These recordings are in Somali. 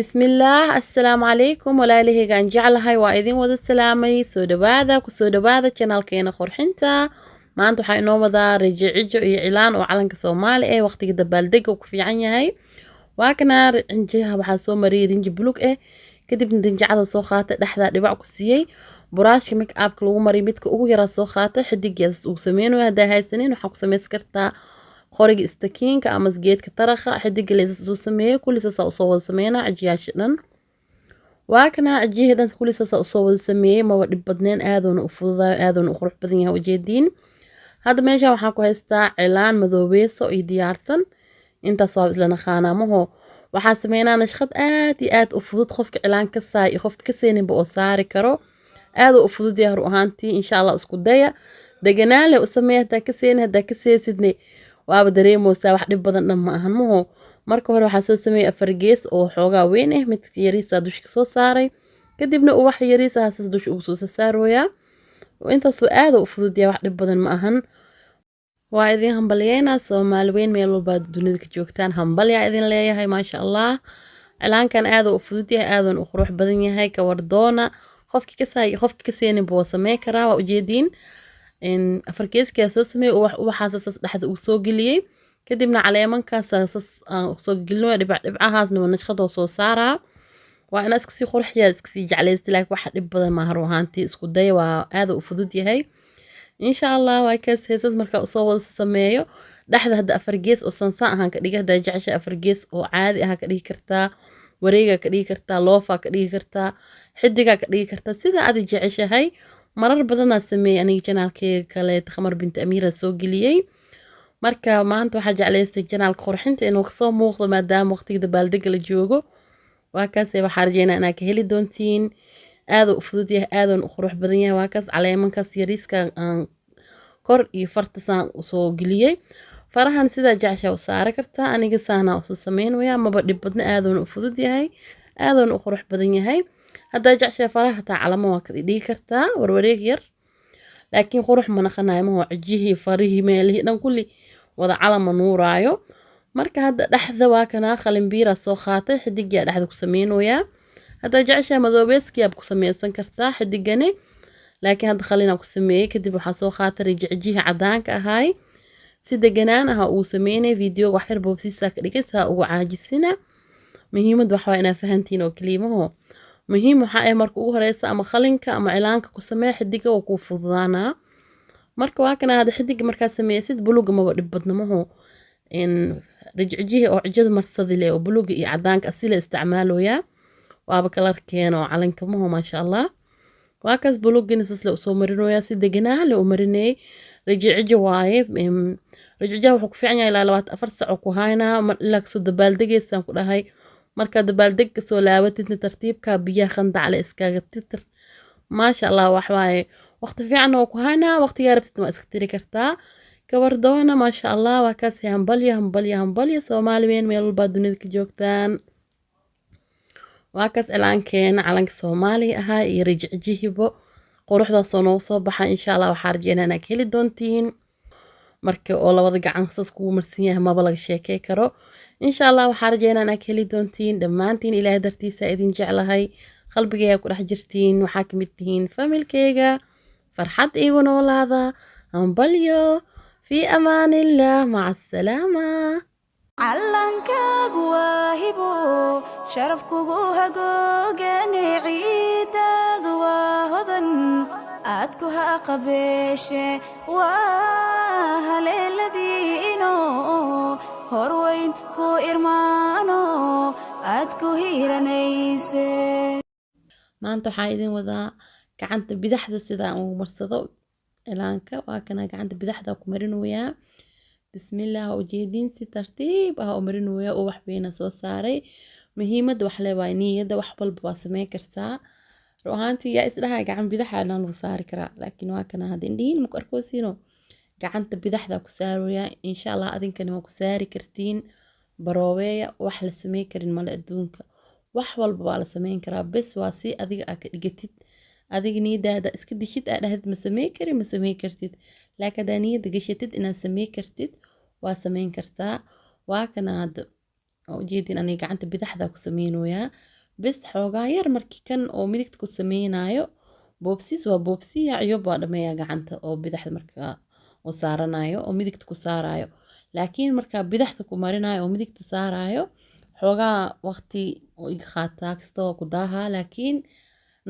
Bismillaah, assalaamu calaykum walaalahayga aan jeclahay, waa idin wada salaamay. Soo dhawaada, kusoo dhawaada channelkeena qurxinta. Maanta waxaa inoo wadaa rijicijo iyo cilaan oo calanka Soomaali eh, waqtiga dabaaldega ku fiican yahay. Waa kana rinjiha, waxaa soo mariyay rinji bulug eh, kadibna rinjicada soo qaatay, dhexdaa dhibac ku siiyey. Buraashka make upka lagu mariy midka ugu yaraa soo qaatay, xidigaas uu sameynayo. Haddaa haysanin, waxaa ku sameysan kartaa qoriga istakiinka ama geedka taraqa. Xidiga leesas uu sameeyey kulli saasa usoo wada sameynaa cijiyaasha dhan. Waa kana cijiyihii dhan kulli saasa usoo wada sameeyey, maba dhib badneen, aadoona u fududayo, aadoona u qurux badan yahay. Ujeediin, hadda meeshan waxaan ku haystaa cilaan madoobeeso iyo diyaarsan. Intaas waa isla naqaanaa maho. Waxaa sameynaa nashqad aad iyo aad u fudud, qofka cilaan ka saay iyo qofka ka seeninba oo saari karo. Aad u fudud yahay run ahaantii. Insha Allah isku daya, deganaan leh u sameeya. Haddaa ka seenin, haddaa ka seesidne, waaba dareemeysaa, wax dhib badan dhan ma ahan maho. Marka hore waxaa soo sameeyey afar gees oo xoogaa weyn ah, mid yariisa dusha kasoo saaray, kadibna ubax yariisa hasaas dusha ugu soo saarooyaa. Intaas waa aad u fudud yahay, wax dhib badan ma ahan. Waa idin hambalyeynaa, Soomaali weyn meel walbaad dunida ka joogtaan, hambalyaa idin leeyahay. Maasha Allah, cilaankan aad u fudud yahay, aadan u qurux badan yahay. Ka wardoona, qofki ka saay, qofki ka seeninba waa samey karaa. Waa ujeediin, afar geeskaa soo sameeyey, ubax ubaxaas saas dhexda uu soo geliyey, kadibna caleemankaas saas aan soo gelino, dhibac dhibcahaasna waa nashqadoo soo saaraa. Waa inaa iskasii qurxiyaa, iskasii jeclaystay, laakiin waxa dhib badan maaha run ahaantii. Isku day, waa aad u fudud yahay insha Allah. Waa kaas heesas markaa usoo wada sameeyo dhexda. Hadda afar gees oo sansaan ahaan ka dhigi, haddaa jecesha afar gees oo caadi ahaan ka dhigi kartaa, wareegaa ka dhigi kartaa, loofaa ka dhigi kartaa, xidigaa ka dhigi kartaa, sida adi jeceshahay. Marar badanaa sameeyey aniga, channelkeyga kale Qamar Binti Amiira soo geliyey. Marka maanta waxaa jeclaystay channelka qurxinta inuu kasoo muuqdo, maadaama waqtiga dabaaldega la joogo. Waa kaase, waxaa rajeynaa inaad ka heli doontiin. Aaduu u fudud yahay, aadan u qurux badan yahay. Waa kaas caleemankaas yariiska aan kor iyo farta saan usoo geliyey. Farahan sidaa jeceshaa u saari kartaa, aniga saanaa usoo sameynaya, maba dhib badna, aadoona u fudud yahay, aadoona u qurux badan yahay. Haddaa jeceshaa faraha hataa calamo waa ka dhigi kartaa, warwareeg yar, laakiin qurux ma naqanayo maho. Cijihii, farihii, meelihii dhan kulli wada calama nuuraayo. Marka hadda dhexda waa kanaa, qalinbiiraa soo qaatay, xidigaa dhexda ku sameynoyaa. Haddaa jeceshaa madoobeeskiyaab ku sameysan kartaa xidigani, laakiin hadda qalinaa ku sameeyey. Kadib waxaa soo qaatay rijcijihii cadaanka ahaay, si deganaan aha uu sameynay. Videoga wax yar boobsiisaa ka dhigay, saa ugu caajisina. Muhiimad waxaa inaa fahantiin oo keliimaho. Muhiim waxaa ah, marka ugu horeysa ama qalinka ama cilaanka ku samee xidiga, oo kuu fududaanaa. Marka waa kana hadda xidiga markaa sameysid, buluga maba dhib badnamaho. Rijcijihii oo cijada marsadi leh oo buluga iyo cadaanka asila isticmaaloyaa, waaba kalarkeena oo calanka maho. Maasha Allah, waa kaas bulugina sas le usoo marinoyaa, si deganaa le u marinayay. Rijicijo waaye, rijcijaha wuxuu ku fiican yahay ilaa 24 sac oo ku haynaa, ilaa kasoo dabaaldegaysaan ku dhahay. Markaa dabaaldeg kasoo laabatidna, tartiibka biyaha khandacle iskaga titir. Maasha Allah, wax waaye waqti fiican oo ku haynaa, waqtigaa rabtid waa iska tiri kartaa. Gabardoona, maasha Allah, waa kaas. Hambalya, hambalya, hambalya, Soomaali weyn meel walbaa dunida ka joogtaan. Waa kaas cilaankeena calanka Soomaaliga ahaa iyo rijcijihibo quruxdaasoo noogu soo baxa. Insha Allah waxaa rajeynaa inaad ka heli doontiin. Marka oo labada gacan saas kugu marsan yahay, maba laga sheekey karo. Insha Allah waxaa rajeynaa inaad ka heli doontiin dhammaantiin. Ilaahay dartiisa idin jeclahay, qalbigayga ku dhex jirtiin, waxaa kamid tihiin familkeyga. Farxad iigu noolaada. Hambalyo, fii amaanillah, maca asalaama. Callankaagu waa hibo, sharaf kugu hagoogane, ciidaadu waa hodan aad ku haqabeeshe, waa haleeladiino horweyn ku irmaano aad ku hiiranayse. Maanta waxaa idin wadaa gacanta bidaxda sidaan ugu marsado cilaanka. Waa kana, gacanta bidaxda ku marinoyaa. Bismillaah, ujeediin, si tartiib ah u marinoyaa. Ubax weyna soo saaray. Muhiimadda wax le waa niyadda, wax walba waa sameyn kartaa. Run ahaantii yaa isdhahay gacan bidaxa cilaan lagu saari karaa? Laakiin waa kana hadda, indhihiin maku arkoosiino, gacanta bidaxda ku saaroyaa. Insha Allah adinkani waa ku saari kartiin. Barooweeya, wax la sameyn karin male adduunka, wax walba waa la sameyn karaa. Bes waa si adiga aa ka dhigatid, adiga niyadaada iska dishid, aa dhahdid ma sameyn karin, ma sameyn kartid. Laakiin haddaa niyadda gashatid inaad sameyn kartid, waa sameyn kartaa. Waa kana hadda. Oo ujeedin, aniga gacanta bidaxda ku sameynayaa bes. Xoogaa yar markii kan oo midigta ku sameynayo, boobsiis waa boobsiya, ciyob waa dhameeyaa gacanta oo bidaxda marka oo saaranayo oo midigta ku saarayo. Laakiin markaa bidaxda ku marinayo oo midigta saarayo, xoogaa waqti oo iga qaataa kastoo ku daahaa, laakiin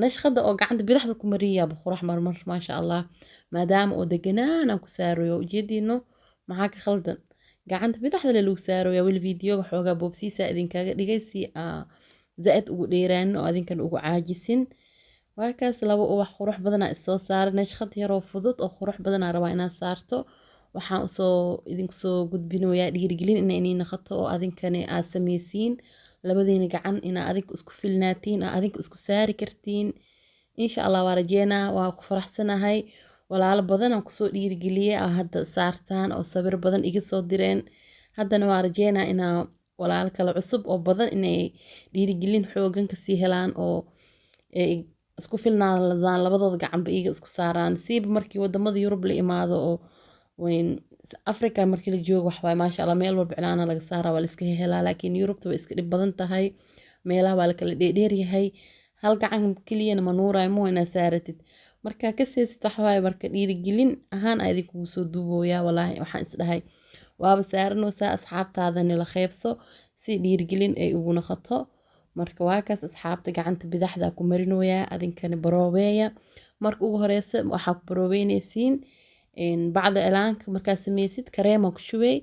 nashqada oo gacanta bidaxda ku mariyaaba qurax marmar, maasha Allah, maadaama oo deganaan aan ku saarayo. Ujeediino maxaa ka khaldan? Gacanta bidaxda le lagu saaraya. Weli videoga xoogaa boobsiisa idinkaga dhigay si aa zaa'id ugu dheeraanin oo adinkan ugu caajisin. Waa kaas, laba ubax qurux badanaa isoo saaray. Nashqad yaroo fudud oo qurux badanaa rabaa inaad saarto. Waxaan usoo idinku soo gudbinayaa dhiirigelin inay inii noqoto oo adinkani aad sameysiin labadiina gacan, inaa adinka isku filnaatiin, aa adinka isku saari kartiin, insha Allah. Waa rajeynaa, waa ku faraxsanahay walaalo badan aan kusoo dhiirigeliyey aa hadda saartaan oo sawir badan iga soo direen. Haddana waa rajeynaa inaa walaalo kale cusub oo badan inay dhiirigelin xoogan kasii helaan oo ay isku filnaadaan, labadooda gacanba iyaga isku saaraan, siiba markii wadamada Yurub la imaado oo weyn. Africa markii la joogo, waxwaay, maasha Allah, meel walba cilaana laga saaraa, waa la iska helaa, laakiin Yurubta way iska dhib badan tahay. Meelaha waa la kala dheerdheeryahay, hal gacan keliyana ma nuurayo moo inaad saaratid marka ka seesid. Waxawaaye, marka dhiirigelin ahaan aa idinkugu soo duubooyaa. Walaahi waxaan isdhahay waaba saaranaysaa, asxaabtaadani la qeybso si dhiirigelin ay ugu noqoto. Marka waa kaas, asxaabta, gacanta bidaxda ku marinoyaa, adinkani baroobeeya. Marka ugu horeysa waxaa ku baroobeyneysiin bacda cilaanka. Markaa sameysid, kareema ku shubey,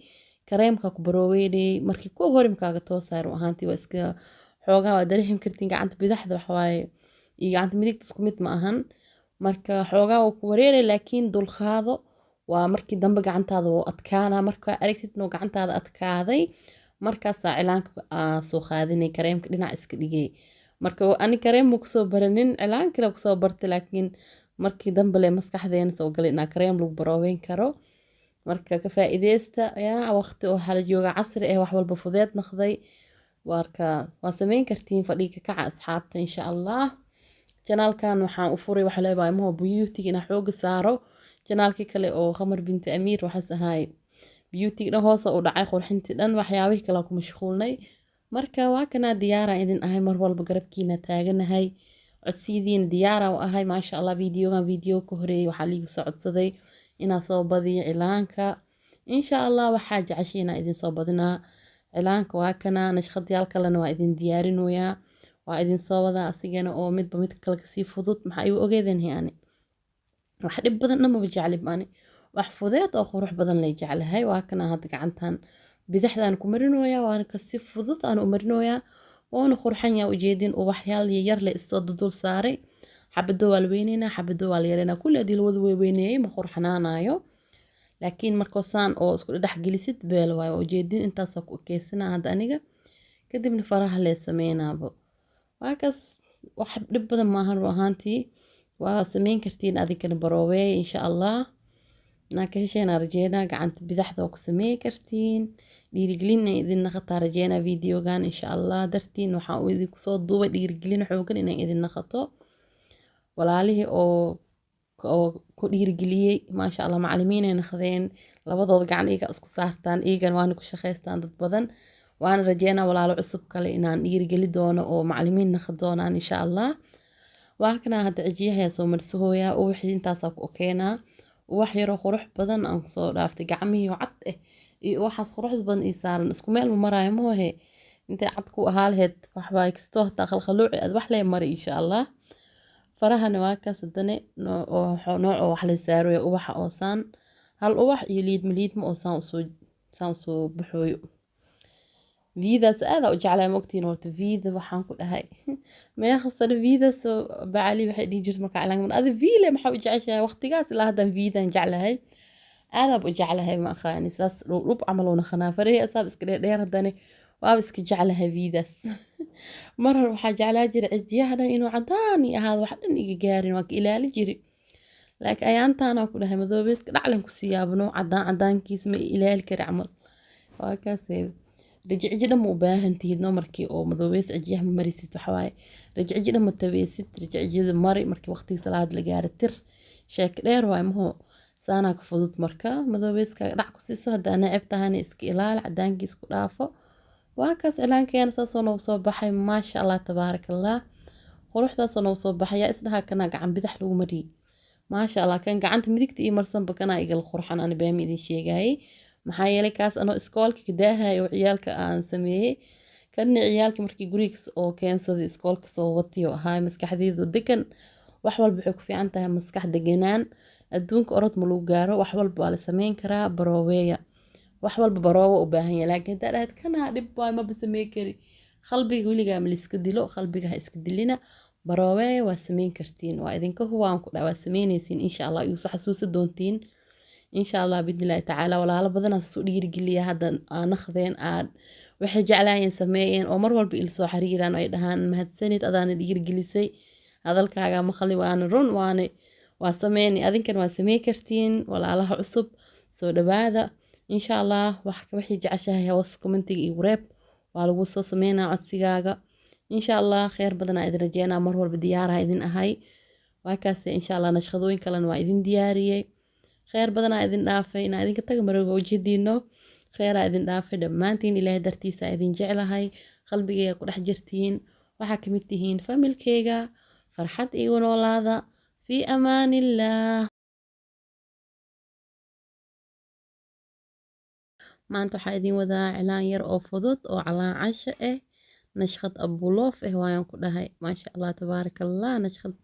kareemka ku baroobeynayay. Markii ku hore makaaga toosaay, run ahaantii waa iska xoogaa, waa dareemi kartiin gacanta bidaxda waxawaaye iyo gacanta midigta isku mid ma ahan. Marka xoogaa waa ku wareeray, laakiin dulqaado, waa markii dambe gacantaada wuu adkaanaa. Markaa aragtid inuu gacantaada adkaaday, markaasaa cilaanka aa soo qaadinay, kareemka dhinac iska dhigay. Marka ani kareem ma kusoo baranin, cilaan kale kusoo bartay, laakiin markii dambe le maskaxdeena soo galay inaa kareem lagu baroobeyn karo. Marka ka faa'iideysta yaa waqti oo waxaa la joogaa casri eh, wax walba fudeed noqday. Marka waa sameyn kartiin, fadhiga kaca, asxaabta, insha Allah. Janaalkan waxaan u furay waxa leeyahay maho beauty inaa xooga saaro. Janaalkii kale oo Qamar Binti Amiir waxaas ahaay beauty dhan hoose u dhacay, qurxintii dhan waxyaabihii kale ku mashquulnay. Marka waa kanaa, diyaara idin ahay, mar walba garabkiina taaganahay, codsiyadiina diyaara u ahay, maasha Allah. Videogan video ka horeeyay waxaa liigu soo codsaday inaa soo badiyo cilaanka. Insha Allah waxaa jeceshay inaa idin soo badinaa cilaanka. Waa kana, nashqadyaal kalena waa idin diyaarinoyaa, waa idin soo wadaa asigana oo midba mid kale kasii fudud. Maxaa igu ogeedan ani wax dhib badan dhan maba jeclib, ani wax fudeed oo qurux badan lay jeclahay. Waa kana, hadda gacantan bidaxdaan ku marinoyaa, waana kasi fudud aan u marinoyaa, waana qurxan yaa ujeedin. Ubaxyaal yar le isoo dudul saaray. Xabado waa la weyneynaa, xabado waa la yareynaa. Kulli haddii lawada weyneeyay ma qurxanaanayo, laakiin markoo saan oo isku dhex gelisid beel waayo. Waa ujeedin, intaasaa ku ekeysanaa hadda aniga, kadibna faraha lee sameynaabo. Waa kaas, wax dhib badan maahan, run ahaantii waa sameyn kartiin, adinkana baroobeey, insha Allah naa ka hesheen rajeynaa. Gacanta bidaxda waa ku sameey kartiin. Dhiirigelin inay idin naqataa rajeynaa videogan, insha Allah. Dartiin waxaa uu idinku soo duubay dhiirigelin xoogan inay idin naqato. Walaalihii oo ku dhiirigeliyey, maasha Allah, macalimiinay naqdeen, labadooda gacan iyaga isku saartaan, iyagana waana ku shaqaystaan dad badan. Waana rajeynaa walaalo cusub kale inaan dhiirigeli doono oo macalimiin naqan doonaan, insha Allah. Waa kana, hadda cijiyaha soo marsahooyaa, ubaxii intaasaa ku keenaa. Ubax yaroo qurux badan aan kusoo dhaaftay, gacmihii oo cad eh iyo ubaxaas quruxda badan ii saaran isku meel ma maraayo moohe. Intay cad ku ahaa lahayd waxbaa kastoo hataa khalkhaluuci aad wax lee mari, insha Allah. Farahana waa kaas, haddana nooc oo wax la saarayo ubaxa oo saan hal ubax iyo liidma liidma oo saan usoo baxooyo. Vidaas aad u jeclahay, ma ogtihiin horta vida? Waxaan ku dhahay meeqa sano vidaas bacali waxay dhihi jirtay markaa cilaanka adi vile maxaa u jeceshahay? Waqtigaas ilaa haddaan vidan jeclahay, aadaab u jeclahay, ma aqaani, saas dhub camal uu naqanaa farahii asaab iska dheerdheer, haddana waaba iska jeclahay vidaas. Mar hore waxaa jeclaa jiray cijiyaha dhan inuu cadaan i ahaado, wax dhan iga gaarin, waa ka ilaali jiri, laakiin ayaantaana ku dhahay madoobeeska dhaclan ku siyaabno, cadaan cadaankiis ma ilaali kari camal. Waa kaasee, rajiciji dhan ma u baahan tihid no. Markii oo madoobeys cijiyaha ma marisid, waxawaaye rajiciji dhan ma tabaysid. Rajicijida mari markii waqtigii salaad la gaaro, tir sheeko dheer waay maho, saanaa ka fudud. Marka madoobeeskaaga dhac ku siiso, haddaa neceb tahana iska ilaali, cadaankiis ku dhaafo. Waa kaas cilaankeena saasoo noogu soo baxay, maasha Allah tabaaraka Allah, quruxdaasoo noogu soo baxay. Yaa isdhaha kanaa gacan bidax lagu mariyey, maasha Allah. Kan gacanta midigta ii marsanba kanaa igala qurxan, ani baami idin sheegayay. Maxaa yeelay kaas anoo iskoolka kadaahayo oo ciyaalka aan sameeyey, kanna ciyaalka markii guriga oo keensaday iskoolka soo watiyo ahaa. Maskaxdeydu degan, wax walba waxay ku fiican tahay maskax deganaan. Adduunka orod ma lagu gaaro, wax walba waa la sameyn karaa, barooweeya. Wax walba baroowo u baahan yahay, laakiin haddaa dhahayd kanaa dhib waay maba samey kari, qalbiga weligaa ma liska dilo. Qalbiga ha iska dilina, barooweeya, waa sameyn kartiin, waa idinka huwaan ku dha, waa sameynaysiin insha Allah, igu soo xasuusi doontiin insha Allah biidnillahi tacaala. Walaalo badanaa saas u dhiirigeliya, hadda aa naqdeen, aad waxay jeclaayeen sameeyeen, oo mar walba ila soo xiriiraan oo ay dhahaan mahadsanid, adaana dhiirigelisay, hadalkaaga maqli, waana run, waana waa sameyni, adinkan waa samey kartiin. Walaalaha cusub soo dhawaada insha Allah. Wax wixii jeceshahay hoos commentiga igu reeb, waa lagu soo sameynaa codsigaaga insha Allah. Kheyr badanaa idin rajeynaa, mar walba diyaaraha idin ahay. Waa kaase insha Allah, nashqadooyin kalena waa idin diyaariyey. Kheyr badanaa idin dhaafay, inaa idinka taga marooga ujeediino. Kheyraa idin dhaafay dhammaantiin, Ilaahay dartiisa idin jeclahay, qalbigayga ku dhex jirtiin, waxaa kamid tihiin familkeyga. Farxad igu noolaada, fii amaanillaah. Maanta waxaa idin wadaa cilaan yar oo fudud oo calaan casho ah, nashqad abuloof ah waayaan ku dhahay, maasha Allah tabaaraka Allah. Nashqad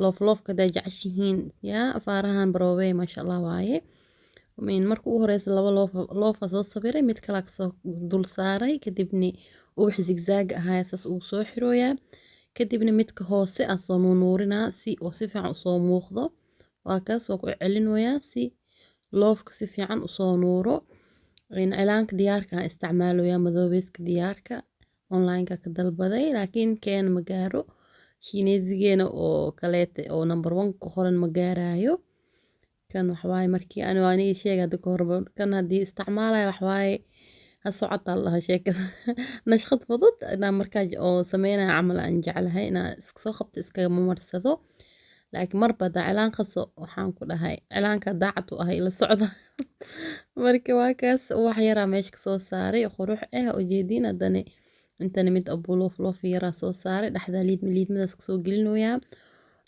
loof loofka hadaa jeceshihiin, yaa afaarahan baroobey, maasha Allah waaye. Marka ugu horeysa laba loof loofa soo sawiray, mid kalaa kasoo dul saaray, kadibna ubax zigzag ahaa saas ugu soo xirooyaa, kadibna midka hoose aan soo nuunuurinaa si oo si fiican usoo muuqdo. Waa kaas, waa ku celinayaa si loofka si fiican usoo nuuro. Cilaanka diyaarka aan isticmaaloyaa, madoobeyska diyaarka online-ka ka dalbaday, laakiin keena ma gaaro, shiineesigeena oo kaleete oo number 1 ku qoran ma gaarayo kan. Waxawaaye markii ani waa aniga sheega hadda ka horba, kan haddii isticmaalayo waxawaaye ha socotaa la dhahaa sheekada. Nashqad fudud inaa markaa oo sameynaya camal aan jeclahay inaa iska soo qabto, iskagama marsado, laakiin marba haddaa cilaan qaso, waxaan ku dhahay cilaanka daacad u ahay ila socda. Marka waa kaas, wax yaraa meesha kasoo saaray qurux ah ujeediin. Haddana intana mid abuloof loof yaraa soo saaray, dhexda liidma liidmadaas kasoo gelinoyaa.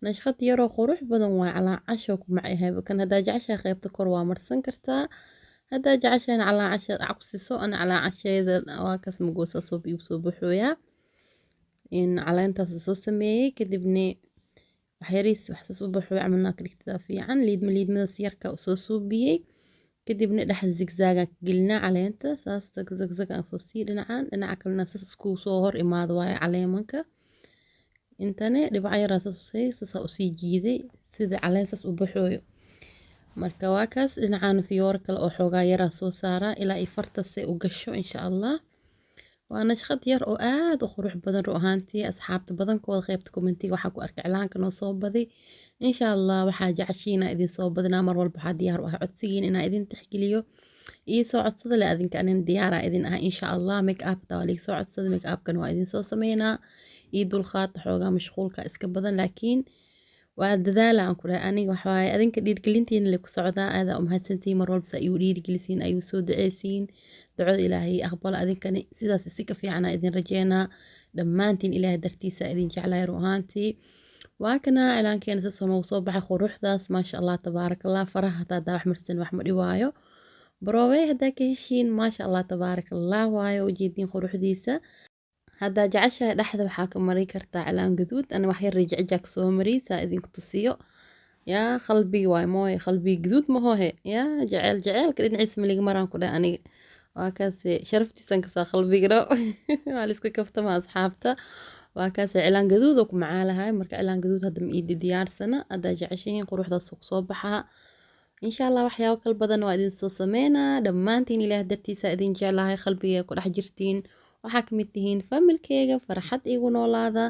Nashqad yaroo qurux badan waa, calaan casho ku macayahay kan. Haddaa jeceshahay qaybta kor waa marsan kartaa, haddaa jeceshahay calaan casho dhac ku siiso. Ana calaan casheeda waa kaas, magoosaa soo igu soo baxooyaa in caleentaas soo sameeyey, kadibna waxyariis waxsaas u baxooy camalnaa ka dhigtada fiican. Liidma liidmadaas yarka soo suubiyey, kadibna dhexda zigzaagaan ka gelinaa caleenta, saas zag zag zag aan soo sii dhinacaan, dhinaca kalena saas iskugu soo hor imaado waaye caleemanka. Intane dhibco yaraa saas usii saasaa usii jiiday sida caleen saas u baxooyo. Marka waa kaas, dhinacaan fiyooro kale oo xoogaa yaraa soo saaraa ilaa ay farta se u gasho insha Allah. Waa nashqad yar oo aad u qurux badan ru ahaantii. Asxaabta badankooda qaybta commentiga waxaa ku arkay cilaanka noo soo badi insha Allah. Waxaa jeceshiina idin soo badinaa, mar walba waxaa diyaar u ah codsigiin inaa idin tixgeliyo. Ii soo codsada le adinka, anin diyaaraa idin ah insha Allah. Make upta waa liiga soo codsada, make upkan waa idin soo sameynaa. Ii dulqaata, xoogaa mashquulka iska badan, laakiin waa dadaala aan ku dhahay aniga. Waxawaaye adinka dhiirgelintiina le ku socdaa, aadaa u mahadsantihiin mar walba saa igu dhiirgelisiin, ayuu soo duceysiin, ducada Ilaahay aqbala. Adinkani sidaas si ka fiicana idin rajeynaa dhammaantiin, Ilaahay dartiisa idin jeclahay ru ahaantii. Waa kana cilaankeena saasoo noogu soo baxay quruxdaas, maasha Allah tabaaraka Allah. Faraha hataa haddaa wax marsan wax ma dhiwaayo, baroobey haddaa ka heshiin, maasha Allah tabaaraka Allah waayo, ujeediin quruxdiisa. Haddaa jeceshahay dhexda waxaa ka mari kartaa cilaan gaduud. Ana wax yar rijcijaa kasoo mariyay saa idinku tusiyo. Yaa qalbiga waay mooye, qalbiga gaduud mahohe, yaa jeceel jeceelka dhinaciisa maliga maraan ku dhahay aniga. Waa kaase sharaftiisan kasaa qalbiga waa liska kaftama asxaabta. Waa kaase cilaan gaduud oo ku macaalahay. Marka cilaan gaduud hadda ma iidi diyaarsana, haddaa jeceshihiin quruxdaas kusoo baxaa insha Allah. Waxyaabo kal badan waa idin soo sameynaa. Dhammaantiin Ilaah dartiisa idin jeclahay, qalbiga ku dhex jirtiin, waxaa ka mid tihiin familkeyga. Farxad igu noolaada,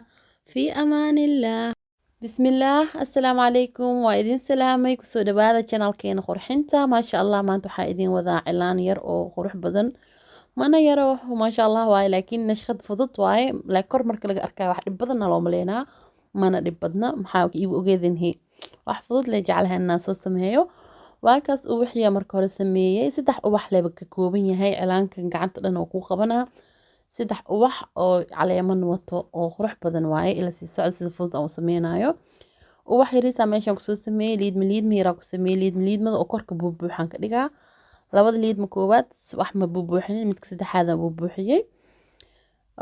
fii amaanillaah. Bismillaah, assalaamu calaykum, waa idin salaamay, kusoo dhawaada channelkeena qurxinta. Maasha Allah, maanta waxaa idin wadaa cilaan yar oo qurux badan, mana yaro, maasha Allah waaye, laakiin nashqad fudud waaye. Laakiin kor marka laga arkayo wax dhib badanna loo maleynaa, mana dhib badna. Maxaa iigu ogeedinhi wax fudud le jeclahay inaan soo sameeyo. Waa kaas ubaxiya marka hore sameeyey, saddex ubax leba ka kooban yahay cilaankan, gacanta dhan oo kuu qabanaa. Saddex ubax oo caleeman wato oo qurux badan waaye. Ila sii socod sida fudud aan u sameynayo. Ubax yariisa meeshaan kusoo sameeyey, liidma liidma yaraa ku sameeyey. Liidma liidmada oo korka buubuuxaan ka dhigaa. Labada liidma koowaad wax ma buubuuxinin, midka saddexaad aan buubuuxiyey.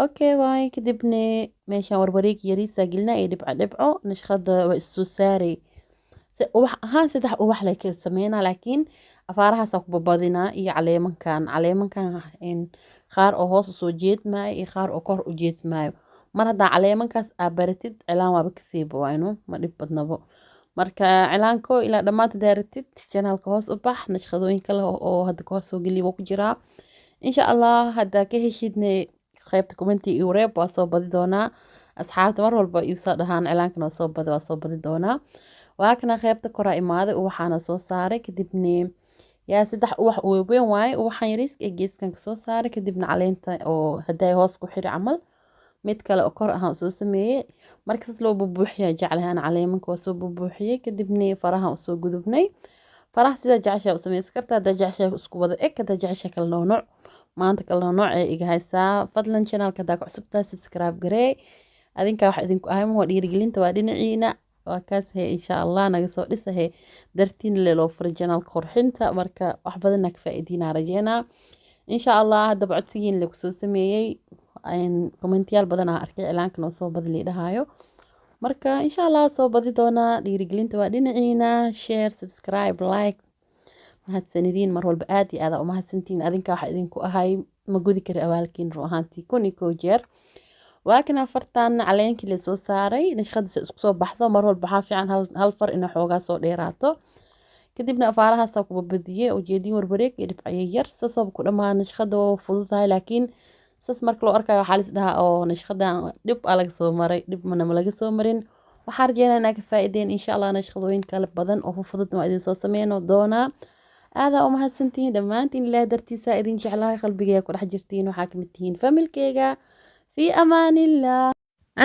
Okay waay. Kadibna meeshaan warwareeg yariisa gelinaa iyo dhibco dhibco. Nashqada waa issoo saaray ubax ahaan, saddex ubax lay ka sameynaa, laakiin afaarahaasaa ku babadinaa iyo caleemankan. Caleemankan qaar oo hoos usoo jeedmaayo iyo qaar oo kor u jeedmaayo. Mar haddaa caleemankaas aa baratid, cilaan waaba kasiiba waayno, ma dhib badnabo. Marka cilaanko ilaa dhammaanta daaratid, channelka hoos u bax, nashqadooyin kale oo hadda kahor soo geliya waa ku jiraa, insha Allah. Haddaa ka heshidne, qaybta commenti iyo reeb, waa soo badi doonaa. Asxaabta mar walba iibsoo dhahaan cilaankan waa soo badi, waa soo badi doonaa. Waa kana, qaybta koraa imaaday, ubaxaana soo saaray. Kadibna yaa saddex ubax waaweyn waaye. Ubaxan yariiska ee geeskan kasoo saaray, kadibna caleenta oo hadday hoos ku xiri camal, mid kale oo kor ahaan soo sameeyey. Marka saas loo bubuuxiyaa jeclahay aan caleemanka, waa soo bubuuxiyey. Kadibna faraha usoo gudubnay. Faraha sidaa jeceshaa u sameysan kartaa, haddaa jeceshaa isku wada eg, haddaa jeceshaa kala nooc. Maanta kala nooc ee iga haysaa. Fadlan channelka haddaa ku cusubtahay, subscribe garee. Adinkaa wax idinku ahay waa dhiirigelinta, waa dhinaciina, waa kaas he. Insha Allah naga soo dhisa he, dartiin le loo furay channelka qurxinta. Marka wax badanna ka faa'iidiinaa rajeynaa, insha Allah. Haddaba codsigiin le kusoo sameeyey, commentiyaal badan aa arkay, cilaanka noo soo badi dhahaayo. Marka insha Allah soo badi doonaa. Dhiirigelinta waa dhinaciina. Share, subscribe, like, mahadsanidiin. Mar walba aad iyo aad aa umahadsantihiin. Adinkaa waxa idinku ahay, ma gudi kari abaalkiin run ahaantii 1001 jeer. Waa kan, afartan caleenkii la soo saaray. Nashqadiisa isku soo baxdo. Mar walba waxaa fiican hal far inay xoogaa soo dheeraato. Kadibna afaarahaasaa kuba badiyey, ujeedin warwareeg iyo dhibcayo yar, saasaba ku dhammaa. Nashqada waa fududahay, laakiin saas marka loo arkayo waxaa lis dhahaa oo nashqadan dhib aa laga soo maray. Dhib mana ma laga soo marin. Waxaa rajeynaa inaa ka faa'iideen, insha Allah. Nashqadooyin kale badan oo fududna waa idin soo sameyno doonaa. Aadaa u mahadsantihiin dhammaantiin. Ilaah dartiisa idin jeclahay, qalbigaya ku dhex jirtiin, waxaa kamid tihiin familkeyga. Fii amaanillah.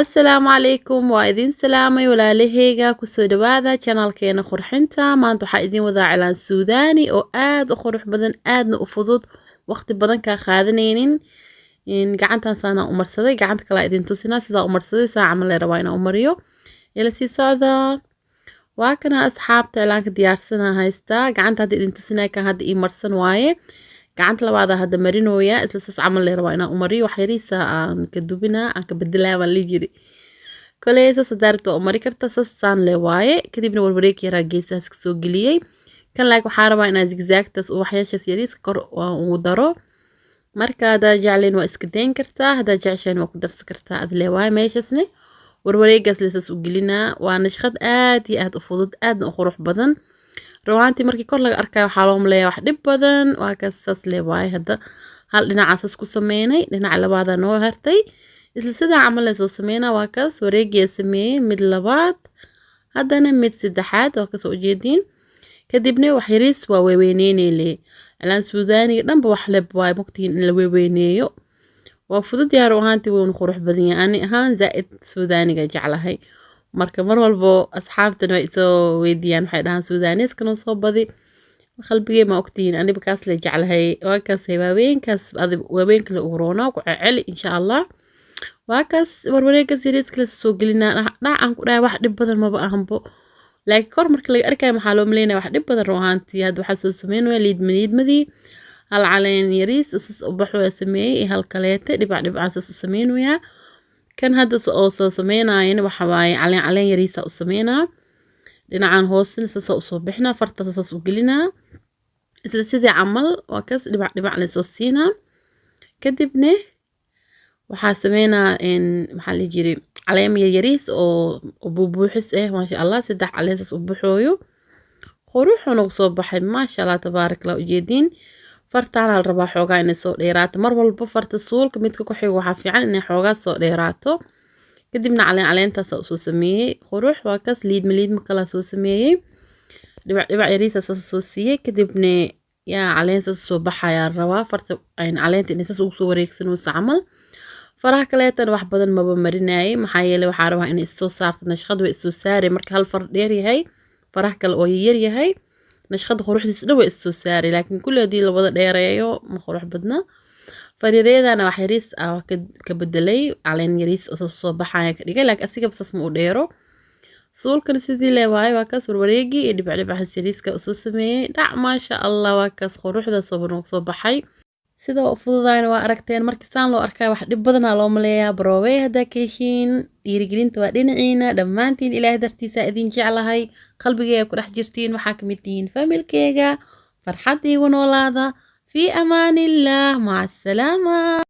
Assalaamu calaykum, waa idin salaamay walaalaheyga. Kusoo dhawaada channelkeena qurxinta. Maanta waxaa idin wadaa cilaan suudaani oo aad u qurux badan, aadna u fudud, waqti badan kaa qaadanaynin. Gacantaasana u marsaday, gacanta kalaa idin tusinaa sidaa u marsaday. Saa camal lee rabaa inaan u mariyo, ila sii socdaa. Waa kana asxaabta, cilaanka diyaarsana haystaa. Gacanta hadda idin tusinaya kan hadda ii marsan waaye. Gacanta labaada hadda marinooya, isla saas camal lee rabaa inaan u mariyo. Wax yariisa aan ka dubinaa, aan ka bedelaa baan lii jiri koley. Saas hadaa rabto waa u mari karta, saas saan le waaye. Kadibna warwareeg yaraa geesahaas kasoo geliyey kan. Laak waxaa rabaa inaa zigzagtaas ubaxyaashaas yariiska kor aan ugu daro. Marka haddaa jecleen waa iska dayn kartaa, haddaa jeceshayn waa ku darsan kartaa, adle waaye. Meeshaasne warwareegaas lesaas u gelinaa. Waa nashqad aad iyo aad u fudud, aadna u qurux badan rawaantii. Markii kor laga arkayo waxaa loo maleeyaa wax dhib badan. Waa kaas, saas le waaye. Hadda hal dhinacaasas ku sameynay, dhinaca labaada noo hartay, isla sidaa camal lee soo sameynaa. Waa kaas, wareegiyaa sameeyey, mid labaad, haddana mid saddexaad, waa kasoo ujeediin. Kadibna wax yariis waa weyweyneynele. Cilaan suudaaniga dhanba wax leb waay, mogtihiin in la weyweyneeyo waa fudud yahay. Run ahaantii wuuna qurux badan yahay. Ani ahaan zaa-id suudaaniga jeclahay. Marka mar walbo asxaabtana way isoo weydiiyaan, waxay dhahaan suudaaniiska noo soo badi. Qalbigey ma ogtihiin, aniba kaas la jeclahay. Waa kaas waaweenkaas, adi waaween kale ugu roonaa ku celi, insha Allah. Waa kaas, warwareega yariiska la soo gelinaa dhac aan ku dhahay. Wax dhib badan maba ahanbo, laakiin kor marka laga arkayo maxaa loo maleynaya wax dhib badan run ahaantii. Hadda waxaa soo sameynaya liidma liidmadii, hal caleen yariis sas ubax waa sameeyey iyo hal kaleete dhibac dhibcaa sas u sameynayaa. Kan hadda oo soo sameynayana waxa waaye caleen caleen yariisa u sameynaa. Dhinacan hoosena sasa usoo bixinaa, farta sasas u gelinaa, isla sidii camal. Waa kaas, dhibac dhibac lasoo siinaa. Kadibna waxaa sameynaa maxaa la jiri caleemo yaryariis oo buubuuxis ah. Maasha Allah, saddex caleen saas u buxooyo, quruxuna soo baxay, maasha Allah, tabaarak Allah. Ujeediin, fartaana la rabaa xoogaa inay soo dheeraato. Mar walba farta suulka midka ku xigo waxaa fiican inay xoogaa soo dheeraato. Kadibna caleen caleentaasa usoo sameeyey, qurux. Waa kaas, liidma liidma kalaa soo sameeyey, dhibac dhibac yariisa saas soo siiyey. Kadibna yaa caleen saas usoo baxayaa rabaa, farta caleenta inay saas ugu soo wareegsanayso camal. Faraha kaleetana wax badan maba marinayay, maxaa yeelay waxaa rabaa inay issoo saarto nashqad. Way issoo saari marka hal far dheer yahay, faraha kale oo yar yahay, nashqada quruxdiisa dhan way issoo saaray. Laakiin kulli haddii la wada dheereeyo ma qurux badna. Fariireedana wax yariis ah ka bedelay, caleen yariis oo saas soo baxaya ka dhigay, laakiin asiga saas ma u dheero. Suulkan sidii le waaye, waa kaas warwareegii iyo dhibc dhibcaha yariiska usoo sameeyey. Dhac, maasha Allah, waa kaas quruxda soo baxay. Sida u fududayna waa aragteen. Marka saan loo arkayo wax dhib badanaa loo maleeyaa. Baroobey haddaa ka heshiin, dhiirigelinta waa dhinaciina dhammaantiin. Ilaahay dartiisa idin jeclahay, qalbigeyga ku dhex jirtiin, waxaa kamid tihiin familkeyga. Farxad iigu noolaada. Fii amaanillaah, maca asalaama.